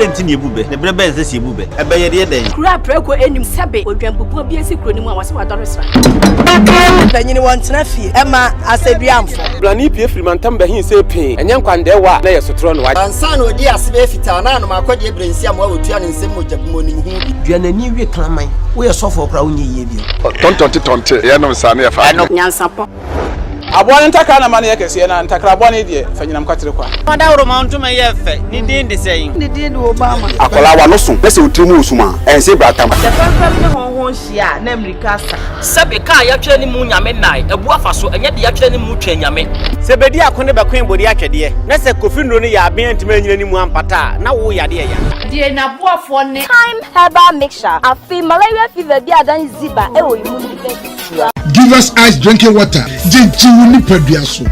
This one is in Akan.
Adɛn nti na yɛbu bɛ? Na berɛ bɛn na ɛsɛ sɛ yɛbu bɛ? Ɛbɛ yɛde yɛ dɛn? Kuro a prako nnim sɛbe odwanbubuo bi asi kuro no mu a wɔse wadɔre sra. Mpanyini wɔntena fie ɛma asɛduamfo. Blani pue firi mantam bɛhe sɛ pee, ɛnyɛ nkwandɛɛwa a na ɛyɛ sotorɔ na wagye. Ansa na ɔdii ase bɛyɛ fitaa na anom akɔdeɛ berɛ nsi amoa wɔtua ne nsam mogya bi ma ɔnim ho bi. Dua n'ani we kraman. Woyɛ sɔfoɔ koraa wonyɛ yie bio. Tɔntɔnte tɔnte yɛnom saa ne yɛfa adwene. Nyansapɔ. Aboa no ntakra na ma no yɛ kɛseɛ, na ntakra bɔne deɛ, fa nyinam kwatere kwa. Ɔdawuroma ntoma yɛ fɛ, ne din de sɛn? Ne din de Obama. Akwadaa w'ano so na sɛ wo tiri mu wɔ sum a, ɛnse bra tam. Sɛ fɛmfɛm ne hɔnhɔn hyia a, na mmirika asa. Sɛbe kaa yɛatwerɛ ne mu Nyame nnae, abu afa so, ɛnyɛ de yɛatwerɛ ne mu Twɛn Nyame. Sɛ bedi ako ne bɛkoe bode atwɛdeɛ, na sɛ Kofi nnuro no yɛ aben antumi anyina ne mu ampata a, na wo yadeɛ ya. Deɛ n'aboafoɔ ne. Thyme Herbal Mixture, Afei malaria fever bi a adan ziba wɔ emu no bɛsua. Givers Ice Drinking Water, Gyegye wo nipadua so.